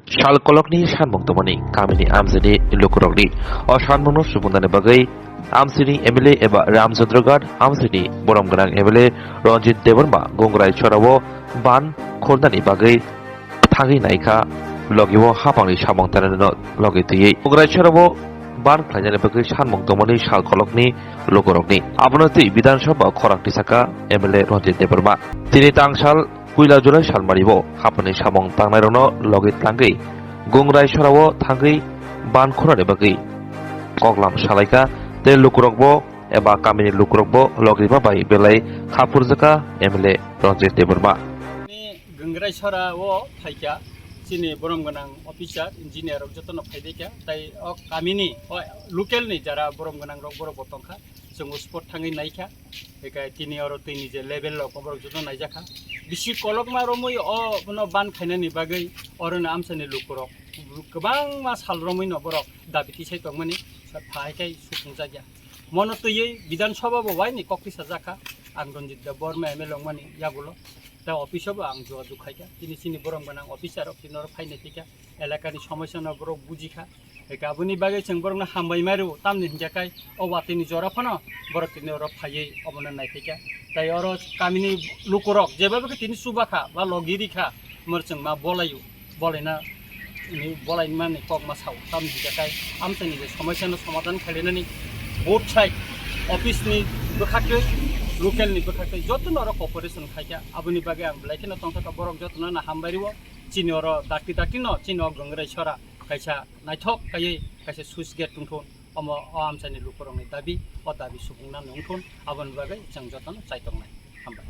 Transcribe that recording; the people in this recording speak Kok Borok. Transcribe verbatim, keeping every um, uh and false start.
Sal kolokni sanmung tongmani kamini amchaini lukurokni o sanmungno supunani bagwi amchaini M L A eba Ramchandragarh amchaini borom gwnang M L A Ranjit Debbarma Gungrai Chorao ban khornani bagwi thangwi naikha, logi o hapangni samung tangnani logi twiwi. Gungrai Chorao ban khlainani bagwi sanmung tongmani sal kolokni lukurokni. Abono twi Bidhan Sabha khorang tisaka M L A Ranjit Debbarma. Tini tangsal Puila July salmari o hapani samung tangnairokno logi tlangwi Gungrai Chorao thangwi ban khornani bagwi koklam salaikha tei lukurokbo eba kamini lukurokbo logi rima bai belai kha phurjakha M L A Ranjit Debbarma. Ni Gungrai Chorao phaikha chini borom gwnang officer, engineer rok jotono phaibaikha, tai o kamini, o local ni jara borom gwnang rok borok bo tongkha, chwng o spot thangwi naikha. Eka tini oro tini je level rok borok joto naijakha. Bisi kolokma romwi o bono ban khainani bagwi oro no amchaini lukurok kwbangma sal romwi no borok dabi tisai tongmani phai khai sukhungjak ya. Mono twiwi Bidhan Sabha bo waini kok tisajakha. Ang Ranjit Debbarma M L A wngmani yagulo. Ta office o bo ang jogajog khaikha. Tini chini borom gwnang officer rok tini oro phainai phikha. Elakani somosya no borok bujikha. Eka aboni bagwi chwng borokno hambai mairu, tamni hinkhe kai o watini jora phano borok tini oro phaiwi omono naiphaikha. Tai oro kamini lukurok jeba khe tini chubakha ba logi rikha, omo chwng ma bolaio, bolaina ni bolaimani kok ma sao, tamni hinkhe kai amchaini je somosya no somadhan khlainani both side office ni bwkhaktwi, local ni bwkhaktwi jotono oro cooperation khaikha. Aboni bagwi ang belai kheno tongthokha, borok jotono no hambai rwo. Chini oro dakti dakti no chini o Gungrai Chora kaisa naithok kaiwi kaisa switch gate tongthun, omo o amchaini lukurokni dabi, o dabi supungnani wngthun, aboni bagwi chwng jotono chaitongnai. Hambai.